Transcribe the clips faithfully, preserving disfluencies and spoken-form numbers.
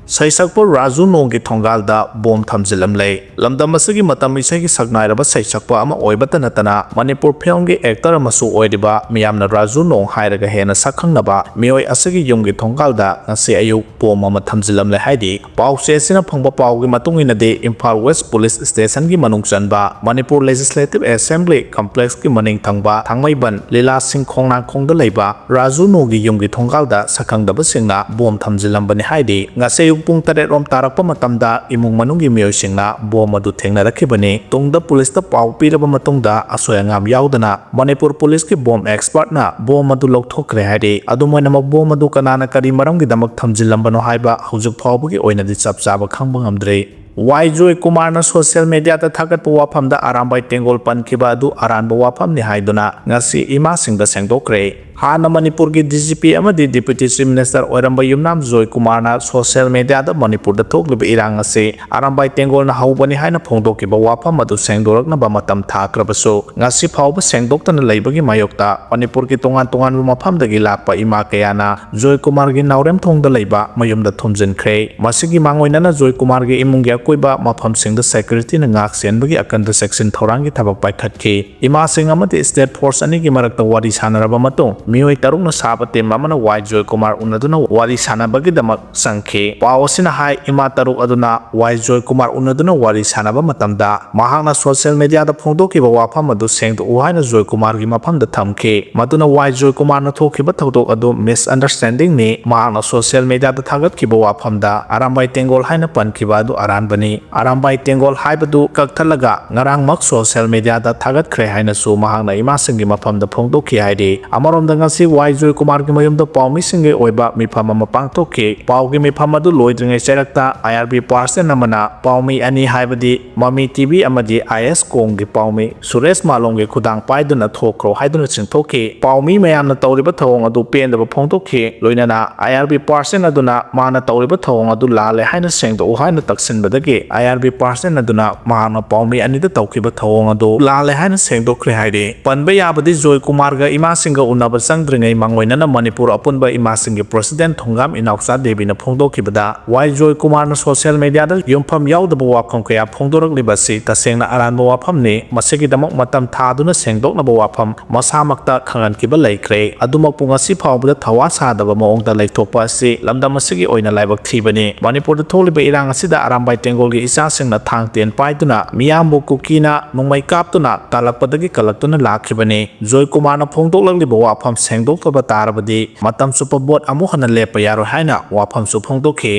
ꯁꯩꯁꯛꯄ ꯔꯥꯖꯨ ꯅꯣꯡꯒꯤ ꯊꯣꯡꯒꯥꯜꯗ ꯕꯣꯝ ꯊꯝꯖꯤꯜꯂꯝꯂꯦ꯫ ꯂꯝꯗꯝ ꯑꯁꯤꯒꯤ ꯃꯇꯝ ꯏꯁꯩꯒꯤ ꯁꯛꯅꯥꯏꯔꯕ ꯁꯩꯁꯛꯄ ꯑꯃ ꯑꯣꯏꯕꯇ ꯅꯠꯇꯅ ꯃꯅꯤꯄꯨꯔ ꯐꯤꯂꯝꯒꯤ ꯑꯦꯛꯇꯔ ꯑꯃꯁꯨ ꯑꯣꯏꯔꯤꯕ ꯃꯤꯌꯥꯝꯅ ꯔꯥꯖꯨ ꯅꯣꯡ ꯍꯥꯏꯔꯒ ꯍꯦꯟꯅ ꯁꯛꯈꯪꯅꯕ ꯃꯤꯑꯣꯏ ꯑꯁꯤꯒꯤ ꯌꯨꯝꯒꯤ ꯊꯣꯡꯒꯥꯜꯗ ꯉꯁꯤ ꯑꯌꯨꯛ ꯕꯣꯝ ꯑꯃ ꯊꯝꯖꯤꯜꯂꯝꯂꯦ ꯍꯥꯏꯔꯤ꯫ ꯄꯥꯎꯆꯦ ꯑꯁꯤꯅ ꯐꯪꯕ ꯄꯥꯎꯒꯤ ꯃꯇꯨꯡ ꯏꯟꯅꯗꯤ ꯏꯝꯐꯥꯜ ꯋꯦꯁ ꯄꯨꯂꯤꯁ ꯁ꯭ꯇꯦꯁꯟꯒꯤ ꯃꯅꯨꯡ ꯆꯟꯕ ꯃꯅꯤꯄꯨꯔ ꯂꯦꯖꯤꯁꯂꯦꯇꯤꯚ ꯑꯦꯁꯦꯝꯕ꯭ꯂꯤ ꯀꯝꯄ꯭ꯂꯦꯛꯁꯀꯤ ꯃꯅꯤꯡ ꯊꯪꯕ ꯊꯥꯡꯃꯩꯕꯟ ꯂꯤꯂꯥ ꯁꯤꯡ ꯈꯣꯡꯅꯥꯡꯈꯣꯡꯗ ꯂꯩꯕ ꯔꯥꯖꯨ ꯅꯣꯒꯤ ꯌꯨꯝꯒꯤ ꯊꯣꯡꯒꯥꯜꯗ ꯁꯛꯈꯪꯗꯕꯁꯤꯡꯅ ꯕꯣꯝ ꯊꯝꯖꯤꯜꯂꯝꯕꯅꯤ ꯍꯥꯏꯔꯤ꯫ ꯉꯁꯤ ꯑꯌꯨꯛ ꯄꯨꯡ ꯇꯔꯦꯠ ꯔꯣꯝ ꯇꯥꯔꯛꯄ ꯃꯇꯝꯗ ꯏꯃꯨꯡ ꯃꯅꯨꯡꯒꯤ ꯃꯤꯑꯣꯏꯁꯤꯡꯅ ꯕꯣꯝ ꯑꯗꯨ ꯊꯦꯡꯅꯔꯛꯈꯤꯕꯅꯤ꯫ ꯇꯨꯡꯗ ꯄꯨꯂꯤꯁꯇ ꯄꯥꯎ ꯄꯤꯔꯕ ꯃꯇꯨꯡꯗ ꯑꯁꯣꯏ ꯑꯉꯥꯝ ꯌꯥꯎꯗꯅ ꯃꯅꯤꯄꯨꯔ ꯄꯨꯂꯤꯁꯀꯤ ꯕꯣꯝ ꯑꯦꯛꯁꯄꯔꯠꯅ ꯕꯣꯝ ꯑꯗꯨ ꯂꯧꯊꯣꯛꯈ꯭ꯔꯦ ꯍꯥꯏꯔꯤ꯫ ꯑꯗꯨꯝ ꯑꯣꯏꯅꯃꯛ ꯕꯣꯝ ꯑꯗꯨ ꯀꯅꯥꯅ ꯀꯔꯤ ꯃꯔꯝꯒꯤꯗꯃꯛ ꯊꯝꯖꯤꯜꯂꯝꯕꯅꯣ ꯍꯥꯏꯕ ꯍꯧꯖꯤꯛ ꯐꯥꯎꯕꯒꯤ ꯑꯣꯏꯅꯗꯤ ꯆꯞ ꯆꯥꯕ ꯈꯪꯕ ꯉꯝꯗ꯭ꯔꯤ꯫ ꯋꯥꯏ ꯖꯣꯏꯀꯨꯃꯥꯔꯅ ꯁꯣꯁꯤꯌꯦꯜ ꯃꯦꯗꯤꯌꯥꯗ ꯊꯥꯒꯠꯄ ꯋꯥꯐꯝꯗ ꯑꯔꯥꯝꯕꯥꯏ ꯇꯦꯡꯒꯣꯜ ꯄꯟꯈꯤꯕ ꯑꯗꯨ ꯑꯔꯥꯟꯕ ꯋꯥꯐꯝꯅꯤ ꯍꯥꯏꯗꯨꯅ ꯉꯁꯤ ꯏꯃꯥꯁꯤꯡꯗ ꯁꯦꯡꯗꯣꯛꯈ꯭ꯔꯦ꯫ ꯍꯥꯟꯅ ꯃꯅꯤꯄꯨꯔꯒꯤ ꯗꯤ ꯖꯤ ꯄꯤ ꯑꯃꯗꯤ ꯗꯤꯄ꯭ꯌꯨꯇꯤ ꯆꯤꯐ ꯃꯤꯅꯤꯁꯇꯔ ꯑꯣꯏꯔꯝꯕ ꯌꯨꯝꯅꯥꯝ ꯖꯣꯏꯀꯨꯃꯥꯔꯅ ꯁꯣꯁꯤꯌꯦꯜ ꯃꯦꯗꯤꯌꯥꯗ ꯃꯅꯤꯄꯨꯔꯗ ꯊꯣꯛꯂꯤꯕ ꯏꯔꯥꯡ ꯑꯁꯤ ꯑꯔꯥꯝꯕꯥꯏ ꯇꯦꯡꯒꯣꯜꯅ ꯍꯧꯕꯅꯤ ꯍꯥꯏꯅ ꯐꯣꯡꯗꯣꯛꯈꯤꯕ ꯋꯥꯐꯝ ꯑꯗꯨ ꯁꯦꯡꯗꯣꯔꯛꯅꯕ ꯃꯇꯝ ꯊꯥꯈ꯭ꯔꯕꯁꯨ ꯉꯁꯤ ꯐꯥꯎꯕ ꯁꯦꯡꯗꯣꯛꯇꯅ ꯂꯩꯕꯒꯤ ꯃꯥꯌꯣꯛꯇ ꯃꯅꯤꯄꯨꯔꯒꯤ ꯇꯣꯉꯥꯟ ꯇꯣꯉꯥꯟꯕ ꯃꯐꯝꯗꯒꯤ ꯂꯥꯛꯄ ꯏꯃꯥ ꯀꯌꯥꯅ ꯖꯣꯏꯀꯨꯃꯥꯔꯒꯤ ꯅꯥꯎꯔꯦꯝꯊꯣꯡꯗ ꯂꯩꯕ ꯃꯌꯨꯝꯗ ꯊꯣꯝꯖꯤꯟꯈ꯭ꯔꯦ꯫ ꯃꯁꯤꯒꯤ ꯃꯥꯡꯑꯣꯏꯅꯅ ꯖꯣꯏꯀꯨꯃꯥꯔꯒꯤ ꯏꯃꯨꯡꯒꯤ ꯑꯀꯣꯏꯕ ꯃꯐꯝꯁꯤꯡꯗ ꯁꯦꯀ꯭ꯌꯨꯔꯤꯇꯤꯅ ꯉꯥꯛ ꯁꯦꯟꯕꯒꯤ ꯑꯀꯟꯕ ꯆꯦꯛꯁꯤꯟ ꯊꯧꯔꯥꯡꯒꯤ ꯊꯕꯛ ꯄꯥꯏꯈꯠꯈꯤ꯫ ꯏꯃꯥꯁꯤꯡ ꯑꯃꯗꯤ ꯁ꯭ꯇꯦꯠ ꯐꯣꯔꯁ ꯑꯅꯤꯒꯤ ꯃꯔꯛꯇ ꯋꯥꯔꯤ ꯁꯥꯟꯅꯔꯕ ꯃꯇꯨꯡ, ꯃꯤꯑꯣꯏ ꯇꯔꯨꯛꯅ ꯁꯥꯕ ꯇꯤꯝ ꯑꯃꯅ ꯋꯥꯏ ꯖꯣꯏꯀꯨꯃꯥꯔ ꯎꯅꯗꯨꯅ ꯋꯥꯔꯤ ꯁꯥꯟꯅꯕꯒꯤꯗꯃꯛ ꯆꯪꯈꯤ꯫ ꯄꯥꯎ ꯑꯁꯤꯅ ꯍꯥꯏ, ꯏꯃꯥ ꯇꯔꯨꯛ ꯑꯗꯨꯅ ꯋꯥꯏ ꯖꯣꯏꯀꯨꯃꯥꯔ ꯎꯅꯗꯨꯅ ꯋꯥꯔꯤ ꯁꯥꯟꯅꯕ ꯃꯇꯝꯗ, ꯃꯍꯥꯛꯅ ꯁꯣꯁꯤꯌꯦꯜ ꯃꯦꯗꯤꯌꯥꯗ ꯐꯣꯡꯗꯣꯛꯈꯤꯕ ꯋꯥꯐꯝ ꯑꯗꯨ ꯁꯦꯡꯗꯣꯛꯎ ꯍꯥꯏꯅ ꯖꯣꯏꯀꯨꯃꯥꯔꯒꯤ ꯃꯐꯝꯗ ꯊꯝꯈꯤ꯫ ꯃꯗꯨꯅ ꯋꯥꯏ ꯖꯣꯏꯀꯨꯃꯥꯔꯅ ꯊꯣꯛꯈꯤꯕ ꯊꯧꯗꯣꯛ ꯑꯗꯨ ꯃꯤꯁꯑꯟꯗꯔꯁ꯭ꯇꯦꯟꯗꯤꯡꯅꯤ꯫ ꯃꯍꯥꯛꯅ ꯁꯣꯁꯤꯌꯦꯜ ꯃꯦꯗꯤꯌꯥꯗ ꯊꯥꯒꯠꯈꯤꯕ ꯋꯥꯐꯝꯗ ꯑꯔꯥꯝꯕꯥꯏ ꯇꯦꯡꯒꯣꯜ ꯍꯥꯏꯅ ꯄꯟꯈꯤꯕ ꯑꯗꯨ ꯑꯔꯥꯟꯕꯅꯤ꯫ ꯑꯔꯥꯝꯕꯥꯏ ꯇꯦꯡꯒꯣꯜ ꯍꯥꯏꯕꯗꯨ ꯀꯛꯊꯠꯂꯒ ꯉꯔꯥꯡꯃꯛ ꯁꯣꯁꯤꯌꯦꯜ ꯃꯦꯗꯤꯌꯥꯗ ꯊꯥꯒꯠꯈ꯭ꯔꯦ ꯍꯥꯏꯅꯁꯨ ꯃꯍꯥꯛꯅ ꯏꯃꯥꯁꯤꯡꯒꯤ ꯃꯐꯝꯗ ꯐꯣꯡꯗꯣꯛꯈꯤ ꯍꯥꯏꯔꯤ꯫ ꯑꯃꯔꯣꯝꯗ, ꯉꯁꯤ ꯋꯥꯏ ꯖꯣꯏꯀꯨꯃꯥꯔꯒꯤ ꯃꯌꯨꯝꯗ ꯄꯥꯎꯃꯤꯁꯤꯡꯒꯤ ꯑꯣꯏꯕ ꯃꯤꯐꯝ ꯑꯃ ꯄꯥꯡꯊꯣꯛꯈꯤ꯫ ꯄꯥꯎꯒꯤ ꯃꯤꯐꯝ ꯑꯗꯨ ꯂꯣꯏꯗ꯭ꯔꯤꯉꯩ ꯆꯩꯔꯛꯇ ꯑꯥꯏ ꯑꯥꯔ ꯕꯤ ꯄꯥꯔꯁꯟ ꯑꯃꯅ ꯄꯥꯎꯃꯤ ꯑꯅꯤ, ꯍꯥꯏꯕꯗꯤ ꯃꯃꯤ ꯇꯤ ꯚꯤ ꯑꯃꯗꯤ ꯑꯥꯏ ꯑꯦꯁ ꯀꯣꯝꯒꯤ ꯄꯥꯎꯃꯤ ꯁꯨꯔꯦꯁ ꯃꯥꯂꯣꯝꯒꯤ ꯈꯨꯗꯥꯡ ꯄꯥꯏꯗꯨꯅ ꯊꯣꯛꯈ꯭ꯔꯣ ꯍꯥꯏꯗꯨꯅ ꯆꯤꯡꯊꯣꯛꯈꯤ꯫ ꯄꯥꯎꯃꯤ ꯃꯌꯥꯝꯅ ꯇꯧꯔꯤꯕ ꯊꯧꯑꯣꯡ ꯑꯗꯨ ꯄꯦꯟꯗꯕ ꯐꯣꯡꯗꯣꯛꯈꯤ꯫ ꯂꯣꯏꯅꯅ ꯑꯥꯏ ꯑꯥꯔ ꯕꯤ ꯄꯥꯔꯁꯟ ꯑꯗꯨꯅ ꯃꯥꯅ ꯇꯧꯔꯤꯕ ꯊꯧꯑꯣꯡ ꯑꯗꯨ ꯂꯥꯜꯂꯦ ꯍꯥꯏꯅ ꯁꯦꯡꯗꯣꯛꯎ ꯍꯥꯏꯅ ꯇꯛꯁꯤꯟꯕꯗꯒꯤ ꯀꯤ ꯑꯥꯏ ꯑꯥꯔ ꯕꯤ ꯄꯥꯔꯁꯟ ꯑꯗꯨꯅ ꯃꯍꯥꯛꯅ ꯄꯥꯎꯃꯤ ꯑꯅꯤꯗ ꯇꯧꯈꯤꯕ ꯊꯧꯑꯣꯡ ꯑꯗꯨ ꯂꯥꯜꯂꯦ ꯍꯥꯏꯅ ꯁꯦꯡꯗꯣꯛꯈ꯭ꯔꯦ ꯍꯥꯏꯔꯤ꯫ ꯄꯟꯕ ꯌꯥꯕꯗꯤ ꯖꯣꯏ ꯀꯨꯃꯥꯔꯒ ꯏꯃꯥꯁꯤꯡꯒ ꯎꯅꯕ ꯆꯪꯗ꯭ꯔꯤꯉꯩ ꯃꯥꯡꯑꯣꯏꯅꯅ ꯃꯅꯤꯄꯨꯔ ꯑꯄꯨꯟꯕ ꯏꯃꯥꯁꯤꯡꯒꯤ ꯄ꯭ꯔꯁꯤꯗꯦꯟ ꯊꯣꯡꯒꯥꯝ ꯏꯅꯥꯎꯆꯥ ꯗꯦꯕꯤꯅ ꯐꯣꯡꯗꯣꯛꯈꯤꯕꯗ ꯋꯥꯏ ꯖꯣꯏ ꯀꯨꯃꯥꯔꯅ ꯁꯣꯁꯤꯌꯦꯜ ꯃꯦꯗꯤꯌꯥꯗ ꯌꯨꯝꯐꯝ ꯌꯥꯎꯗꯕ ꯋꯥꯐꯝ ꯀꯌꯥ ꯐꯣꯡꯗꯣꯔꯛꯂꯤꯕ ꯑꯁꯤ ꯇꯁꯦꯡꯅ ꯑꯔꯥꯟꯕ ꯋꯥꯐꯝꯅꯤ꯫ ꯃꯁꯤꯒꯤꯗꯃꯛ ꯃꯇꯝ ꯊꯥꯗꯨꯅ ꯁꯦꯡꯗꯣꯛꯅꯕ ꯋꯥꯐꯝ ꯃꯁꯥꯃꯛꯇ ꯈꯪꯍꯟꯈꯤꯕ ꯂꯩꯈ꯭ꯔꯦ꯫ ꯑꯗꯨꯃꯛꯄꯨ ꯉꯁꯤ ꯐꯥꯎꯕꯗ ꯊꯋꯥ ꯁꯥꯗꯕ ꯃꯑꯣꯡꯗ ꯂꯩꯊꯣꯛꯄ ꯑꯁꯤ ꯂꯝꯗꯝ ꯑꯁꯤꯒꯤ ꯑꯣꯏꯅ ꯂꯥꯏꯕꯛ ꯊꯤꯕꯅꯤ꯫ ꯃꯅꯤꯄꯨꯔꯗ ꯊꯣꯛꯂꯤꯕ ꯏꯔꯥꯡ ꯑꯁꯤꯗ ꯑꯔꯥꯝꯕꯥꯏ ꯇꯦꯡꯒꯣꯜꯒꯤ ꯏꯆꯥꯁꯤꯡꯅ ꯊꯥꯡ ꯇꯦꯟ ꯄꯥꯏꯗꯨꯅ ꯃꯤꯌꯥꯝꯕꯨ ꯀꯨꯀꯤꯅ ꯅꯣꯡꯃꯩ ꯀꯥꯞꯇꯨꯅ ꯇꯥꯜꯂꯛꯄꯗꯒꯤ ꯀꯜꯂꯛꯇꯨꯅ ꯂꯥꯛꯈꯤꯕꯅꯤ꯫ ꯖꯣꯏ ꯀꯨꯃꯥꯔꯅ ꯐꯣꯡꯗꯣꯛꯂꯛꯂꯤꯕ ꯋꯥꯐꯝ ꯁꯦꯡꯗꯣꯛꯇꯕ ꯇꯥꯔꯕꯗꯤ ꯃꯇꯝ ꯆꯨꯞꯄ ꯚꯣꯠ ꯑꯃꯨꯛ ꯍꯟꯅ ꯂꯦꯞꯄ ꯌꯥꯔꯣꯏ ꯍꯥꯏꯅ ꯋꯥꯐꯝꯁꯨ ꯐꯣꯡꯗꯣꯛꯈꯤ꯫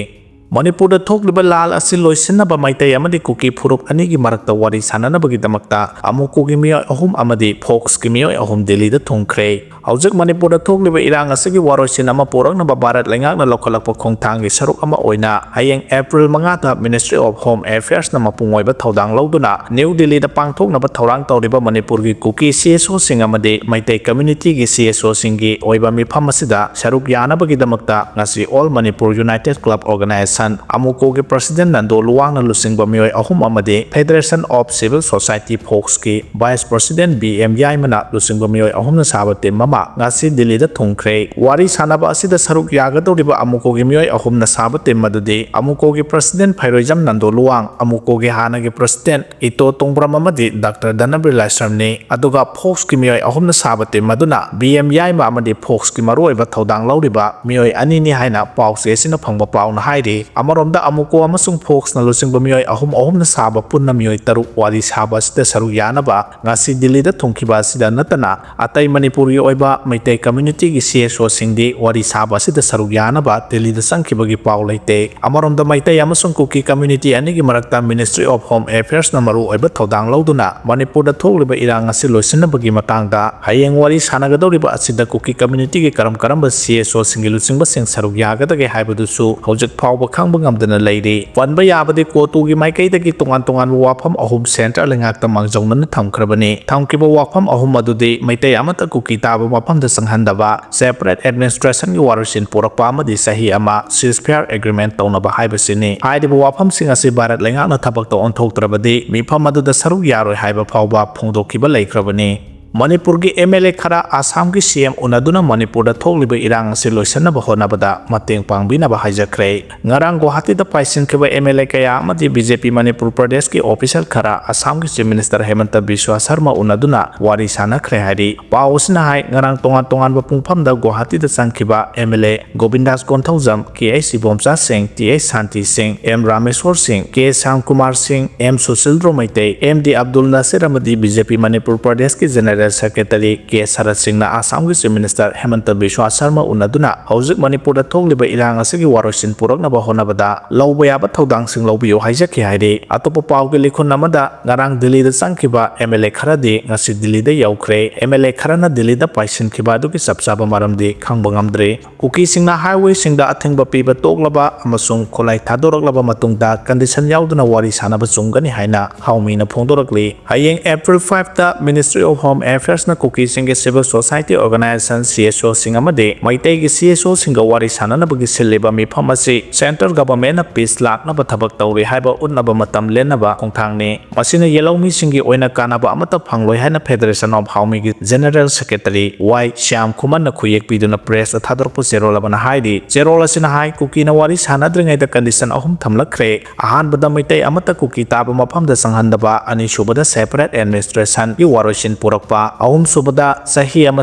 ꯃꯅꯤꯄꯨꯔꯗ ꯊꯣꯛꯂꯤꯕ ꯂꯥꯜ ꯑꯁꯤ ꯂꯣꯏꯁꯤꯟꯅꯕ ꯃꯩꯇꯩ ꯑꯃꯗꯤ ꯀꯨꯀꯤ ꯐꯨꯔꯨꯞ ꯑꯅꯤꯒꯤ ꯃꯔꯛꯇ ꯋꯥꯔꯤ ꯁꯥꯟꯅꯅꯕꯒꯤꯗꯃꯛꯇ ꯑꯃꯨꯀꯣꯒꯤ ꯃꯤꯑꯣꯏ ꯑꯍꯨꯝ ꯑꯃꯗꯤ ꯐꯣꯛꯁꯀꯤ ꯃꯤꯑꯣꯏ ꯑꯍꯨꯝ ꯗꯤꯜꯂꯤꯗ ꯊꯨꯡꯈ꯭ꯔꯦ꯫ ꯍꯧꯖꯤꯛ ꯃꯅꯤꯄꯨꯔꯗ ꯊꯣꯛꯂꯤꯕ ꯏꯔꯥꯡ ꯑꯁꯤꯒꯤ ꯋꯥꯔꯣꯏꯁꯤꯟ ꯑꯃ ꯄꯨꯔꯛꯅꯕ ꯚꯥꯔꯠ ꯂꯩꯉꯥꯛꯅ ꯂꯧꯈꯠꯂꯛꯄ ꯈꯣꯡꯊꯥꯡꯒꯤ ꯁꯔꯨꯛ ꯑꯃ ꯑꯣꯏꯅ ꯍꯌꯦꯡ ꯑꯦꯄ꯭ꯔꯤꯜ ꯃꯉꯥꯗ Ministry of Home Affairsꯅ ꯃꯄꯨꯡ ꯑꯣꯏꯕ ꯊꯧꯗꯥꯡ ꯂꯧꯗꯨꯅ ꯅ꯭ꯌꯨ ꯗꯤꯜꯂꯤꯗ ꯄꯥꯡꯊꯣꯛꯅꯕ ꯊꯧꯔꯥꯡ ꯇꯧꯔꯤꯕ ꯃꯅꯤꯄꯨꯔꯒꯤ ꯀꯨꯀꯤ ꯁꯤ ꯑꯦꯁ ꯑꯣꯁꯤꯡ ꯑꯃꯗꯤ ꯃꯩꯇꯩ ꯀꯝꯃ꯭ꯌꯨꯅꯤꯇꯤꯒꯤ ꯁꯤ ꯑꯦꯁ ꯑꯣꯁꯤꯡꯒꯤ ꯑꯣꯏꯕ ꯃꯤꯐꯝ ꯑꯁꯤꯗ ꯁꯔꯨꯛ ꯌꯥꯅꯕꯒꯤꯗꯃꯛꯇ ꯉꯁꯤ All Manipur United Club Organization, ꯑꯃꯨꯀꯣꯒꯤ ꯄ꯭ꯔꯁꯤꯗꯦꯟ ꯅꯟꯗꯣ ꯂꯨꯋꯥꯡꯅ ꯂꯨꯆꯤꯡꯕ ꯃꯤꯑꯣꯏ ꯑꯍꯨꯝ ꯑꯃꯗꯤ Federation of Civil Society, ꯐꯣꯛꯁꯀꯤ ꯚꯥꯏꯁ ꯄ꯭ꯔꯁꯤꯗꯦꯟ ꯕꯤ ꯑꯦꯝ ꯌꯥꯏꯃꯅ ꯂꯨꯆꯤꯡꯕ ꯃꯤꯑꯣꯏ ꯑꯍꯨꯝꯅ ꯁꯥꯕ ꯇꯤꯝ ꯑꯃ ꯉꯁꯤ ꯗꯤꯜꯂꯤꯗ ꯊꯨꯡꯈ꯭ꯔꯦ꯫ ꯋꯥꯔꯤ ꯁꯥꯟꯅꯕ ꯑꯁꯤꯗ ꯁꯔꯨꯛ ꯌꯥꯒꯗꯧꯔꯤꯕ ꯑꯃꯨꯀꯣꯒꯤ ꯃꯤꯑꯣꯏ ꯑꯍꯨꯝꯅ ꯁꯥꯕ ꯇꯤꯝ ꯑꯗꯨꯗꯤ ꯑꯃꯨꯀꯣꯒꯤ ꯄ꯭ꯔꯁꯤꯗꯦꯟ ꯐꯩꯔꯣꯏꯖꯝ ꯅꯟꯗꯣ ꯂꯨꯋꯥꯡ, ꯑꯃꯨꯀꯣꯒꯤ ꯍꯥꯟꯅꯒꯤ ꯄ꯭ꯔꯁꯤꯗꯦꯟ ꯏꯇꯣ ꯇꯣꯡꯕ꯭ꯔꯝ ꯑꯃꯗꯤ ꯗꯥꯛꯇꯔ ꯙꯅꯕꯤꯔ ꯂꯥꯏꯁ꯭ꯔꯝꯅꯤ꯫ ꯑꯗꯨꯒ ꯐꯣꯛꯁꯀꯤ ꯃꯤꯑꯣꯏ ꯑꯍꯨꯝꯅ ꯁꯥꯕ ꯇꯤꯝ ꯑꯗꯨꯅ ꯕꯤ ꯑꯦꯝ ꯌꯥꯏꯃ ꯑꯃꯗꯤ ꯐꯣꯛꯁꯀꯤ ꯃꯔꯨꯑꯣꯏꯕ ꯊꯧꯗꯥꯡ ꯂꯧꯔꯤꯕ ꯃꯤꯑꯣꯏ ꯑꯅꯤꯅꯤ ꯍꯥꯏꯅ ꯄꯥꯎꯆꯦ ꯑꯁꯤꯅ ꯐꯪꯕ ꯄꯥꯎꯅ ꯍꯥꯏꯔꯤ꯫ ꯑꯃꯔꯣꯝꯗ ꯑꯃꯨꯀꯣ ꯑꯃꯁꯨꯡ ꯐꯣꯛꯁꯅ ꯂꯨꯆꯤꯡꯕ ꯃꯤꯑꯣꯏ ꯑꯍꯨꯝ ꯑꯍꯨꯝꯅ ꯁꯥꯕ ꯄꯨꯟꯅ ꯃꯤꯑꯣꯏ ꯇꯔꯨꯛ ꯋꯥꯔꯤ ꯁꯥꯕ ꯑꯁꯤꯗ ꯁꯔꯨꯛ ꯌꯥꯅꯕ ꯉꯁꯤ ꯗꯤꯜꯂꯤꯗ ꯊꯨꯡꯈꯤꯕ ꯑꯁꯤꯗ ꯅꯠꯇꯅ ꯑꯇꯩ ꯃꯅꯤꯄꯨꯔꯒꯤ ꯑꯣꯏꯕ ꯃꯩꯇꯩ ꯀꯝꯃ꯭ꯌꯨꯅꯤꯇꯤꯒꯤ ꯁꯤ ꯑꯦꯁ ꯑꯣꯁꯤꯡꯗꯤ ꯋꯥꯔꯤ ꯁꯥꯕ ꯑꯁꯤꯗ ꯁꯔꯨꯛ ꯌꯥꯅꯕ ꯗꯤꯜꯂꯤꯗ ꯆꯪꯈꯤꯕꯒꯤ ꯄꯥꯎ ꯂꯩꯇꯦ꯫ ꯑꯃꯔꯣꯝꯗ ꯃꯩꯇꯩ ꯑꯃꯁꯨꯡ ꯀꯨꯀꯤ ꯀꯝꯃ꯭ꯌꯨꯅꯤꯇꯤ ꯑꯅꯤꯒꯤ ꯃꯔꯛꯇ Ministry of Home Affairsꯅ ꯃꯔꯨ ꯑꯣꯏꯕ ꯊꯧꯗꯥꯡ ꯂꯧꯗꯨꯅ ꯃꯅꯤꯄꯨꯔꯗ ꯊꯣꯛꯂꯤꯕ ꯏꯔꯥꯡ ꯑꯁꯤ ꯂꯣꯏꯁꯤꯟꯅꯕꯒꯤ ꯃꯇꯥꯡꯗ ꯍꯌꯦꯡ ꯋꯥꯔꯤ ꯁꯥꯟꯅꯒꯗꯧꯔꯤꯕ ꯑꯁꯤꯗ ꯀꯨꯀꯤ ꯀꯝꯃ꯭ꯌꯨꯅꯤꯇꯤꯒꯤ ꯀꯔꯝ ꯀꯔꯝꯕ ꯁꯤ ꯑꯦꯁ ꯑꯣꯁꯤꯡꯒꯤ ꯂꯨꯆꯤꯡꯕꯁꯤꯡ ꯁꯔꯨꯛ ꯌꯥꯒꯗꯒꯦ ꯍꯥꯏꯕꯗꯨꯁꯨ ꯍꯧꯖꯤꯛ ꯐꯥꯎꯕ ꯈꯪꯕ ꯉꯝꯗꯅ ꯂꯩꯔꯤ꯫ ꯄꯟꯕ ꯌꯥꯕꯗꯤ ꯀꯣꯇꯨꯒꯤ ꯃꯥꯏꯀꯩꯗꯒꯤ ꯇꯣꯉꯥꯟ ꯇꯣꯉꯥꯟꯕ ꯋꯥꯐꯝ ꯑꯍꯨꯝ central ꯂꯩꯉꯥꯛꯇ ꯃꯥꯡꯖꯧꯅꯅ ꯊꯝꯈ꯭ꯔꯕꯅꯤ꯫ ꯊꯝꯈꯤꯕ ꯋꯥꯐꯝ ꯑꯍꯨꯝ ꯑꯗꯨꯗꯤ ꯃꯩꯇꯩ ꯑꯃꯠꯇ ꯀꯨꯀꯤ ꯇꯥꯕ ꯃꯐꯝꯗ ꯆꯪꯍꯟꯗꯕ, separate administrationꯒꯤ ꯋꯥꯔꯣꯏꯁꯤꯟ ꯄꯨꯔꯛꯄ ꯑꯃꯗꯤ ꯆꯍꯤ ꯑꯃ ceasefire agreement ꯇꯧꯅꯕ ꯍꯥꯏꯕꯁꯤꯅꯤ꯫ ꯍꯥꯏꯔꯤꯕ ꯋꯥꯐꯝꯁꯤꯡ ꯑꯁꯤ ꯚꯥꯔꯠ ꯂꯩꯉꯥꯛꯅ ꯊꯕꯛꯇ ꯑꯣꯟꯊꯣꯛꯇ꯭ꯔꯕꯗꯤ ꯃꯤꯐꯝ ꯑꯗꯨꯗ ꯁꯔꯨꯛ ꯌꯥꯔꯣꯏ ꯍꯥꯏꯕ ꯐꯥꯎꯕ ꯐꯣꯡꯗꯣꯛꯈꯤꯕ ꯂꯩꯈ꯭ꯔꯕꯅꯤ꯫ ꯃꯅꯤꯄꯨꯔꯒꯤ MLA ꯈꯔ ꯑꯁꯥꯝꯒꯤ CM ꯎꯅꯗꯨꯅ ꯃꯅꯤꯄꯨꯔꯗ ꯊꯣꯛꯂꯤꯕ ꯏꯔꯥꯡ ꯑꯁꯤ ꯂꯣꯏꯁꯤꯟꯅꯕ ꯍꯣꯠꯅꯕꯗ ꯃꯇꯦꯡ ꯄꯥꯡꯕꯤꯅꯕ ꯍꯥꯏꯖꯈ꯭ꯔꯦ꯫ ꯉꯔꯥꯡ ꯒꯨꯋꯥꯍꯥꯇꯤꯗ ꯄꯥꯏꯁꯤꯟꯈꯤꯕ MLA ꯀꯌꯥ ꯑꯃꯗꯤ BJP ꯃꯅꯤꯄꯨꯔ ꯄ꯭ꯔꯗꯦꯁꯀꯤ official ꯈꯔ ꯑꯁꯥꯝꯒꯤ Chief Minister ꯍꯦꯃꯟꯇ ꯕꯤꯁ꯭ꯋꯥ ꯁꯔꯃ ꯎꯅꯗꯨꯅ ꯋꯥꯔꯤ ꯁꯥꯟꯅꯈ꯭ꯔꯦ ꯍꯥꯏꯔꯤ꯫ ꯄꯥꯎ ꯑꯁꯤꯅ ꯍꯥꯏ, ꯉꯔꯥꯡ ꯇꯣꯉꯥꯟ ꯇꯣꯉꯥꯟꯕ ꯄꯨꯡꯐꯝꯗ ꯒꯨꯋꯥꯍꯥꯇꯤꯗ ꯆꯪꯈꯤꯕ MLA ꯒꯣꯕꯤꯟꯗꯥꯁ Konthoujam, K H Ibomcha ꯁꯤꯡ, T H ꯁꯥꯟꯇꯤ ꯁꯤꯡ, M ꯔꯥꯃꯦꯁꯣꯔ ꯁꯤꯡ, K ꯁ꯭ꯌꯥꯝꯀꯨꯃꯥꯔ ꯁꯤꯡ, M ꯁꯨꯁꯤꯜꯗ꯭ꯔꯣ Meitei, M D Abdul Nasir ꯑꯃꯗꯤ BJP ꯃꯅꯤꯄꯨꯔ ꯄ꯭ꯔꯗꯦꯁꯀꯤ General Secretary K ꯁꯔꯠ ꯁꯤꯡꯅ ꯑꯁꯥꯝꯒꯤ Chief Minister ꯍꯦꯃꯟꯇ ꯕꯤꯁ꯭ꯋꯥ ꯁꯔꯃ ꯎꯅꯗꯨꯅ ꯍꯧꯖꯤꯛ ꯃꯅꯤꯄꯨꯔꯗ ꯊꯣꯛꯂꯤꯕ ꯏꯔꯥꯡ ꯑꯁꯤꯒꯤ ꯋꯥꯔꯣꯏꯁꯤꯟ ꯄꯨꯔꯛꯅꯕ ꯍꯣꯠꯅꯕꯗ ꯂꯧꯕ ꯌꯥꯕ ꯊꯧꯗꯥꯡꯁꯤꯡ ꯂꯧꯕꯤꯌꯨ ꯍꯥꯏꯖꯈꯤ ꯍꯥꯏꯔꯤ꯫ ꯑꯇꯣꯞꯄ ꯄꯥꯎꯒꯤ ꯂꯤꯈꯨꯟ ꯑꯃꯗ, ꯉꯔꯥꯡ ꯗꯤꯜꯂꯤꯗ ꯆꯪꯈꯤꯕ MLA ꯈꯔꯗꯤ ꯉꯁꯤ ꯗꯤꯜꯂꯤꯗ ꯌꯧꯈ꯭ꯔꯦ꯫ MLA ꯈꯔꯅ ꯗꯤꯜꯂꯤꯗ ꯄꯥꯏꯁꯤꯟꯈꯤꯕ ꯑꯗꯨꯒꯤ ꯆꯞ ꯆꯥꯕ ꯃꯔꯝꯗꯤ ꯈꯪꯕ ꯉꯝꯗ꯭ꯔꯤ꯫ ꯀꯨꯀꯤꯁꯤꯡꯅ highwayꯁꯤꯡꯗ ꯑꯊꯤꯡꯕ ꯄꯤꯕ ꯇꯣꯛꯂꯕ ꯑꯃꯁꯨꯡ ꯈꯨꯠꯂꯥꯏ ꯊꯥꯗꯣꯔꯛꯂꯕ ꯃꯇꯨꯡꯗ condition ꯌꯥꯎꯗꯅ ꯋꯥꯔꯤ ꯁꯥꯟꯅꯕ ꯆꯨꯝꯒꯅꯤ ꯍꯥꯏꯅ ꯍꯥꯎꯃꯤꯅ ꯐꯣꯡꯗꯣꯔꯛꯂꯤ꯫ ꯍꯌꯦꯡ April fiveꯇ Ministry of Home Affairsꯅ ꯀꯨꯀꯤꯁꯤꯡꯒꯤ civil society organization, CSOꯁꯤꯡ ꯑꯃꯗꯤ ꯃꯩꯇꯩꯒꯤ CSOꯁꯤꯡꯒ ꯋꯥꯔꯤ ꯁꯥꯟꯅꯅꯕꯒꯤ ꯁꯤꯜꯂꯤꯕ ꯃꯤꯐꯝ ꯑꯁꯤ central governmentꯅ peace ꯂꯥꯛꯅꯕ ꯊꯕꯛ ꯇꯧꯔꯤ ꯍꯥꯏꯕ ꯎꯠꯅꯕ ꯃꯇꯝ ꯂꯦꯟꯅꯕ ꯈꯣꯡꯊꯥꯡꯅꯤ꯫ ꯃꯁꯤꯅ ꯌꯦꯜꯍꯧꯃꯤꯁꯤꯡꯒꯤ ꯑꯣꯏꯅ ꯀꯥꯟꯅꯕ ꯑꯃꯠꯇ ꯐꯪꯂꯣꯏ ꯍꯥꯏꯅ Federation of ꯍꯥꯎꯃꯤꯒꯤ General Secretary ꯋꯥꯏ ꯁ꯭ꯌꯥꯝ ꯈꯨꯃꯟꯅ ꯈꯨꯌꯦꯛ ꯄꯤꯗꯨꯅ pressꯇ ꯊꯥꯗꯣꯔꯛꯄ ꯆꯦꯔꯣꯜ ꯑꯃꯅ ꯍꯥꯏꯔꯤ꯫ ꯆꯦꯔꯣꯜ ꯑꯁꯤꯅ ꯍꯥꯏ, ꯀꯨꯀꯤꯅ ꯋꯥꯔꯤ ꯁꯥꯟꯅꯗ꯭ꯔꯤꯉꯩꯗ condition ꯑꯍꯨꯝ ꯊꯝꯂꯛꯈ꯭ꯔꯦ꯫ ꯑꯍꯥꯟꯕꯗ ꯃꯩꯇꯩ ꯑꯃꯠꯇ ꯀꯨꯀꯤ ꯇꯥꯕ ꯃꯐꯝꯗ ꯆꯪꯍꯟꯗꯕ, ꯑꯅꯤꯁꯨꯕꯗ separate administrationꯒꯤ ꯋꯥꯔꯣꯏꯁꯤꯟ ꯄꯨꯔꯛꯄ, ꯑꯍꯨꯝꯁꯨꯕꯗ ꯆꯍꯤ ꯑꯃ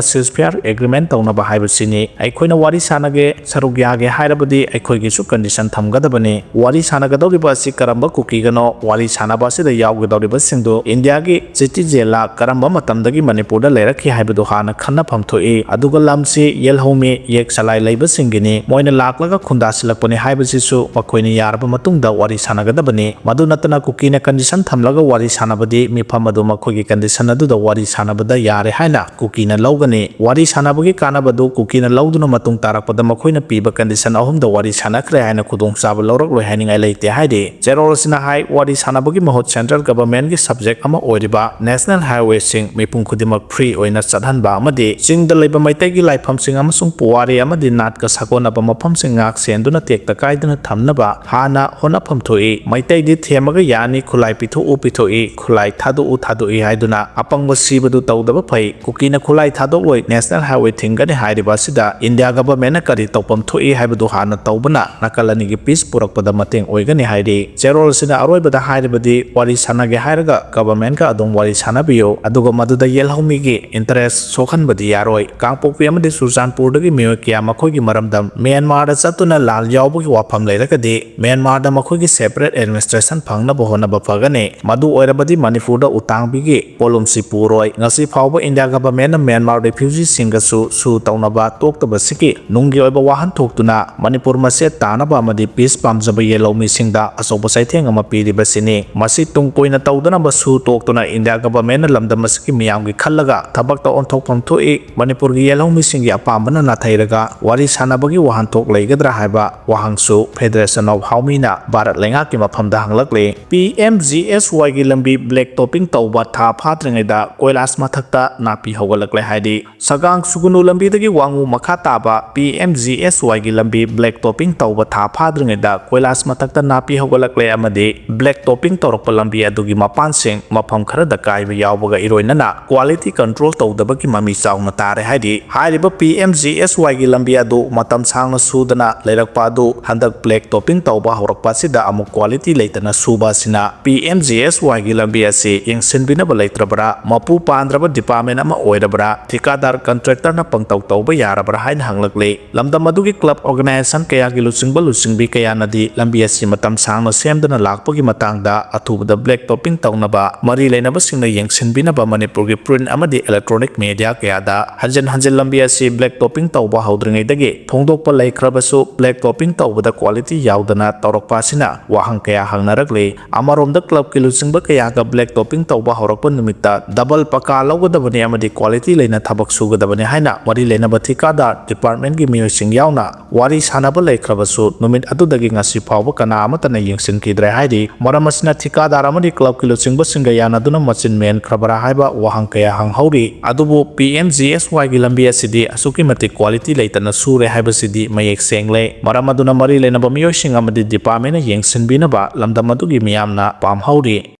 ceasefire agreement ꯇꯧꯅꯕ ꯍꯥꯏꯕꯁꯤꯅꯤ꯫ ꯑꯩꯈꯣꯏꯅ ꯋꯥꯔꯤ ꯁꯥꯟꯅꯒꯦ, ꯁꯔꯨꯛ ꯌꯥꯒꯦ ꯍꯥꯏꯔꯕꯗꯤ ꯑꯩꯈꯣꯏꯒꯤꯁꯨ condition ꯊꯝꯒꯗꯕꯅꯤ꯫ ꯋꯥꯔꯤ ꯁꯥꯟꯅꯒꯗꯧꯔꯤꯕ ꯑꯁꯤ ꯀꯔꯝꯕ ꯀꯨꯀꯤꯒꯅꯣ? ꯋꯥꯔꯤ ꯁꯥꯟꯅꯕ ꯑꯁꯤꯗ ꯌꯥꯎꯒꯗꯧꯔꯤꯕꯁꯤꯡꯗꯨ ꯏꯟꯗꯤꯌꯥꯒꯤ citizenꯂ, ꯀꯔꯝꯕ ꯃꯇꯝꯗꯒꯤ ꯃꯅꯤꯄꯨꯔꯗ ꯂꯩꯔꯛꯈꯤ ꯍꯥꯏꯕꯗꯨ ꯍꯥꯟꯅ ꯈꯟꯅꯐꯝ ꯊꯣꯛꯏ꯫ ꯑꯗꯨꯒ ꯂꯝꯁꯤ ꯌꯦꯜꯍꯧꯃꯤ, ꯌꯦꯛ ꯆꯂꯥꯏ ꯂꯩꯕꯁꯤꯡꯒꯤꯅꯤ꯫ ꯃꯣꯏꯅ ꯂꯥꯛꯂꯒ ꯈꯨꯟꯗꯥꯁꯤꯜꯂꯛꯄꯅꯤ ꯍꯥꯏꯕꯁꯤꯁꯨ ꯃꯈꯣꯏꯅ ꯌꯥꯔꯕ ꯃꯇꯨꯡꯗ ꯋꯥꯔꯤ ꯁꯥꯟꯅꯒꯗꯕꯅꯤ꯫ ꯃꯗꯨ ꯅꯠꯇꯅ ꯀꯨꯀꯤꯅ condition ꯊꯝꯂꯒ ꯋꯥꯔꯤ ꯁꯥꯟꯅꯕꯗꯤ ꯃꯤꯐꯝ ꯑꯗꯨ ꯃꯈꯣꯏꯒꯤ condition ꯑꯗꯨꯗ ꯋꯥꯔꯤ ꯁꯥꯟꯅꯕ ꯗ ꯌꯥꯔꯦ ꯍꯥꯏꯅ ꯀꯨꯀꯤꯅ ꯂꯧꯒꯅꯤ꯫ ꯋꯥꯔꯤ ꯁꯥꯟꯅꯕꯒꯤ ꯀꯥꯟꯅꯕꯗꯨ ꯀꯨꯀꯤꯅ ꯂꯧꯗꯨꯅ ꯃꯇꯨꯡ ꯇꯥꯔꯛꯄꯗ ꯃꯈꯣꯏꯅ ꯄꯤꯕ condition ꯑꯍꯨꯝꯗ ꯋꯥꯔꯤ ꯁꯥꯟꯅꯈ꯭ꯔꯦ ꯍꯥꯏꯅ ꯈꯨꯗꯣꯡꯆꯥꯕ ꯂꯧꯔꯛꯂꯣꯏ ꯍꯥꯏꯅꯤꯡꯉꯥꯏ ꯂꯩꯇꯦ ꯍꯥꯏꯔꯤ꯫ ꯆꯦꯔꯣꯜ ꯑꯁꯤꯅ ꯍꯥꯏ, ꯋꯥꯔꯤ ꯁꯥꯟꯅꯕꯒꯤ ꯃꯍꯨꯠ central government ꯀꯤ subject ꯑꯃ ꯑꯣꯏꯔꯤꯕ national highway ꯁꯤꯡ ꯃꯤꯄꯨꯝ ꯈꯨꯗꯤꯡꯃꯛ free ꯑꯣꯏꯅ ꯆꯠꯍꯟꯕ ꯑꯃꯗꯤ ꯆꯤꯡꯗ ꯂꯩꯕ ꯃꯩꯇꯩꯒꯤ ꯂꯥꯏꯐꯝꯁꯤꯡ ꯑꯃꯁꯨꯡ ꯄꯨꯋꯥꯔꯤ ꯑꯃꯗꯤ ꯅꯥꯠꯀ ꯁꯥꯒꯣꯟꯅꯕ ꯃꯐꯝꯁꯤꯡ ꯉꯥꯛ ꯁꯦꯟꯗꯨꯅ ꯇꯦꯛꯇ ꯀꯥꯏꯗꯅ ꯊꯝꯅꯕ ꯍꯥꯟꯅ ꯍꯣꯠꯅꯐꯝ ꯊꯣꯛꯏ꯫ ꯃꯩꯇꯩꯗꯤ ꯊꯦꯝꯃꯒ ꯌꯥꯅꯤ, ꯈꯨꯠꯂꯥꯏ ꯄꯤꯊꯣꯛꯎ ꯄꯤꯊꯣꯛꯏ, ꯈꯨꯠꯂꯥꯏ ꯊꯥꯗꯣꯛꯎ ꯊꯥꯗꯣꯛꯏ ꯍꯥꯏꯗꯨꯅ ꯑꯄꯪꯕ ꯁꯤꯕꯗꯨ ꯇꯧꯗꯕ ꯐꯩ꯫ ꯀꯨꯀꯤꯅ ꯈꯨꯠꯂꯥꯏ ꯊꯥꯗꯣꯛꯂꯣꯏ, national highway ꯊꯤꯡꯒꯅꯤ ꯍꯥꯏꯔꯤꯕ ꯑꯁꯤꯗ India government ꯅ ꯀꯔꯤ ꯇꯧꯐꯝ ꯊꯣꯛꯏ ꯍꯥꯏꯕꯗꯨ ꯍꯥꯟꯅ ꯇꯧꯕꯅ ꯅꯥꯀꯜ ꯑꯅꯤꯒꯤ peace ꯄꯨꯔꯛꯄꯗ ꯃꯇꯦꯡ ꯑꯣꯏꯒꯅꯤ ꯍꯥꯏꯔꯤ꯫ ꯆꯦꯔꯣꯜ ꯑꯁꯤꯅ ꯑꯔꯣꯏꯕꯗ ꯍꯥꯏꯔꯤꯕꯗꯤ, ꯋꯥꯔꯤ ꯁꯥꯟꯅꯒꯦ ꯍꯥꯏꯔꯒ government ꯀ ꯑꯗꯨꯝ ꯋꯥꯔꯤ ꯁꯥꯟꯅꯕꯤꯌꯨ, ꯑꯗꯨꯒ ꯃꯗꯨꯗ ꯌꯦꯜꯍꯧꯃꯤꯒꯤ interest ꯁꯣꯛꯍꯟꯕꯗꯤ ꯌꯥꯔꯣꯏ꯫ ꯀꯥꯡꯄꯣꯛꯄꯤ ꯑꯃꯗꯤ ꯆꯨꯔꯆꯥꯟꯄꯨꯔꯗꯒꯤ ꯃꯤꯑꯣꯏ ꯀꯌꯥ ꯃꯈꯣꯏꯒꯤ ꯃꯔꯝꯗꯝ ꯃ꯭ꯌꯥꯟꯃꯥꯔꯗ ꯆꯠꯇꯨꯅ ꯂꯥꯜ ꯌꯥꯎꯕꯒꯤ ꯋꯥꯐꯝ ꯂꯩꯔꯒꯗꯤ ꯃ꯭ꯌꯥꯟꯃꯥꯔꯗ ꯃꯈꯣꯏꯒꯤ separate administration ꯐꯪꯅꯕ ꯍꯣꯠꯅꯕ ꯐꯒꯅꯤ꯫ ꯃꯗꯨ ꯑꯣꯏꯔꯕꯗꯤ ꯃꯅꯤꯄꯨꯔꯗ ꯎꯇꯥꯡꯕꯤꯒꯤ ꯄꯣꯠꯂꯨꯝꯁꯤ ꯄꯨꯔꯣꯏ꯫ ꯉꯁꯤ ꯐꯥꯎꯕ India government ꯅ ꯃ꯭ꯌꯥꯟꯃꯥꯔ refugee ꯁꯤꯡꯒꯁꯨ ꯁꯨ ꯇꯧꯅꯕ ꯇꯣꯛꯇꯕꯁꯤꯒꯤ ꯅꯨꯡꯒꯤ ꯑꯣꯏꯕ ꯋꯥꯍꯟꯊꯣꯛꯇꯨꯅ ꯃꯅꯤꯄꯨꯔ ꯃꯆꯦꯠ ꯇꯥꯅꯕ ꯑꯃꯗꯤ peace ꯄꯥꯝꯖꯕ ꯌꯦꯜꯍꯧꯃꯤꯁꯤꯡꯗ ꯑꯆꯧꯕ ꯆꯩꯊꯦꯡ ꯑꯃ ꯄꯤꯔꯤꯕꯁꯤꯅꯤ꯫ ꯃꯁꯤ ꯇꯨꯡ ꯀꯣꯏꯅ ꯇꯧꯗꯅꯕ ꯁꯨ ꯇꯣꯛꯇꯨꯅ India government ꯅ ꯂꯝꯗꯝ ꯑꯁꯤꯒꯤ ꯃꯤꯌꯥꯝꯒꯤ ꯈꯜꯂꯒ ꯊꯕꯛꯇ ꯑꯣꯟꯊꯣꯛꯐꯝ ꯊꯣꯛꯏ꯫ ꯃꯅꯤꯄꯨꯔꯒꯤ ꯌꯦꯜꯍꯧꯃꯤꯁꯤꯡꯒꯤ ꯑꯄꯥꯝꯕꯅ ꯅꯥꯊꯩꯔꯒ ꯋꯥꯔꯤ ꯁꯥꯟꯅꯕꯒꯤ ꯋꯥꯍꯟꯊꯣꯛ ꯂꯩꯒꯗ꯭ꯔꯥ ꯍꯥꯏꯕ ꯋꯥꯍꯪꯁꯨ Federation of ꯍꯥꯎꯃꯤꯅ ꯚꯥꯔꯠ ꯂꯩꯉꯥꯛꯀꯤ ꯃꯐꯝꯗ ꯍꯪꯂꯛꯂꯤ꯫ P M G S Y ꯒꯤ ꯂꯝꯕꯤ black topping ꯇꯧꯕ ꯊꯥ ꯐꯥꯗ꯭ꯔꯤꯉꯩꯗ ꯀꯣꯏꯂꯥꯁ ꯃꯊꯛꯇ ꯅꯥꯄꯤ ꯍꯧꯒꯠꯂꯛꯂꯦ ꯍꯥꯏꯔꯤ꯫ ꯁꯒꯥꯡ ꯁꯨꯒꯨꯅꯨ ꯂꯝꯕꯤꯗꯒꯤ ꯋꯥꯉꯨ ꯃꯈꯥ ꯇꯥꯕ P M G S Y ꯒꯤ ꯂꯝꯕꯤ black topping ꯇꯧꯕ ꯊꯥ ꯐꯥꯗ꯭ꯔꯤꯉꯩꯗ ꯀꯣꯏꯂꯥꯁ ꯃꯊꯛꯇ ꯅꯥꯄꯤ ꯍꯧꯒꯠꯂꯛꯂꯦ ꯑꯃꯗꯤ black topping ꯇꯧꯔꯛꯄ ꯂꯝꯕꯤ ꯑꯗꯨꯒꯤ ꯃꯄꯥꯟꯁꯤꯡ ꯃꯐꯝ ꯈꯔꯗ ꯀꯥꯏꯕ ꯌꯥꯎꯕꯒ ꯏꯔꯣꯏꯅꯅ quality control ꯇꯧꯗꯕꯒꯤ ꯃꯃꯤ ꯆꯥꯎꯅ ꯇꯥꯔꯦ ꯍꯥꯏꯔꯤ꯫ ꯍꯥꯏꯔꯤꯕ P M G S Y ꯒꯤ ꯂꯝꯕꯤ ꯑꯗꯨ ꯃꯇꯝ ꯁꯥꯡꯅ ꯁꯨꯗꯅ ꯂꯩꯔꯛꯄ ꯑꯗꯨ ꯍꯟꯗꯛ black topping ꯇꯧꯕ ꯍꯧꯔꯛꯄ ꯑꯁꯤꯗ ꯑꯃꯨꯛ quality ꯂꯩꯇꯅ ꯁꯨꯕ ꯑꯁꯤꯅ P M G S Y ꯒꯤ ꯂꯝꯕꯤ ꯑꯁꯤ ꯌꯦꯡꯁꯤꯟꯕꯤꯅꯕ ꯂꯩꯇ꯭ꯔꯕ꯭ꯔꯥ, ꯃꯄꯨ ꯄꯥꯟꯗ꯭ꯔꯕ department ꯑꯃ ꯑꯣꯏꯔꯕ꯭ꯔꯥ, ꯊꯤꯀꯥꯗꯥꯔ contractor ꯅ ꯄꯪꯇꯧ ꯇꯧꯕ ꯌꯥꯔꯕ꯭ꯔꯥ ꯍꯥꯏꯅ ꯍꯪꯂꯛꯂꯤ꯫ ꯂꯝꯗꯝ ꯑꯗꯨꯒꯤ club organization ꯀꯌꯥꯒꯤ ꯂꯨꯆꯤꯡꯕ ꯂꯨꯆꯤꯡꯕꯤ ꯀꯌꯥꯅꯗꯤ ꯂꯝꯕꯤ ꯑꯁꯤ ꯃꯇꯝ ꯁꯥꯡꯅ ꯁꯦꯝꯗꯅ ꯂꯥꯛꯄꯒꯤ ꯃꯇꯥꯡꯗ ꯑꯊꯨꯕꯗ black topping ꯇꯧꯅꯕ ꯃꯔꯤ ꯂꯩꯅꯕꯁꯤꯡꯅ ꯌꯦꯡꯁꯤꯟꯕꯤꯅꯕ ꯃꯅꯤꯄꯨꯔꯒꯤ print ꯑꯃꯗꯤ electronic media ꯀꯌꯥꯗ ꯍꯟꯖꯤꯟ ꯍꯟꯖꯤꯟ ꯂꯝꯕꯤ ꯑꯁꯤ black topping ꯇꯧꯕ ꯍꯧꯗ꯭ꯔꯤꯉꯩꯗꯒꯤ ꯐꯣꯡꯗꯣꯛꯄ ꯂꯩꯈ꯭ꯔꯕꯁꯨ black topping ꯇꯧꯕꯗ quality ꯌꯥꯎꯗꯅ ꯇꯧꯔꯛꯄ ꯑꯁꯤꯅ ꯋꯥꯍꯪ ꯀꯌꯥ ꯍꯪꯅꯔꯛꯂꯤ꯫ ꯑꯃꯔꯣꯝꯗ club ꯀꯤ ꯂꯨꯆꯤꯡꯕ ꯀꯌꯥꯒ black topping ꯇꯧꯕ ꯍꯧꯔꯛꯄ ꯅꯨꯃꯤꯠꯇ double ꯄꯀꯥ ꯇꯧꯒꯗꯕꯅꯤ ꯑꯃꯗꯤ quality ꯂꯩꯅ ꯊꯕꯛ ꯁꯨꯒꯗꯕꯅꯤ ꯍꯥꯏꯅ ꯃꯔꯤ ꯂꯩꯅꯕ ꯊꯤꯀꯥꯗꯥꯔ department ꯀꯤ ꯃꯤꯑꯣꯏꯁꯤꯡ ꯌꯥꯎꯅ ꯋꯥꯔꯤ ꯁꯥꯅꯕ ꯂꯩꯈ꯭ꯔꯕꯁꯨ, ꯅꯨꯃꯤꯠ ꯑꯗꯨꯗꯒꯤ ꯉꯁꯤ ꯐꯥꯎꯕ ꯀꯅꯥ ꯑꯃꯠꯇꯅ ꯌꯦꯡꯁꯤꯟꯈꯤꯗ꯭ꯔꯦ ꯍꯥꯏꯔꯤ꯫ ꯃꯔꯝ ꯑꯁꯤꯅ ꯊꯤꯀꯥꯗꯥꯔ ꯑꯃꯗꯤ club ꯀꯤ ꯂꯨꯆꯤꯡꯕꯁꯤꯡꯒ ꯌꯥꯅꯗꯨꯅ ꯃꯆꯤꯟ ꯃꯦꯟꯈ꯭ꯔꯕꯔꯥ ꯍꯥꯏꯕ ꯋꯥꯍꯪ ꯀꯌꯥ ꯍꯪꯍꯧꯔꯤ꯫ ꯑꯗꯨꯕꯨ P M G S Y ꯒꯤ ꯂꯝꯕꯤ ꯑꯁꯤꯗꯤ ꯑꯁꯨꯛꯀꯤ ꯃꯇꯤꯛ quality ꯂꯩꯇꯅ ꯁꯨꯔꯦ ꯍꯥꯏꯕꯁꯤꯗꯤ ꯃꯌꯦꯛ ꯁꯦꯡꯂꯦ꯫ ꯃꯔꯝ ꯑꯗꯨꯅ ꯃꯔꯤ ꯂꯩꯅꯕ ꯃꯤꯑꯣꯏꯁꯤꯡ ꯑꯃꯗꯤ department ꯅ ꯌꯦꯡꯁꯤꯟꯕꯤꯅꯕ ꯂꯝꯗꯝ ꯑꯗꯨꯒꯤ ꯃꯤꯌꯥꯝꯅ ꯄꯥꯝꯍꯧꯔꯤ꯫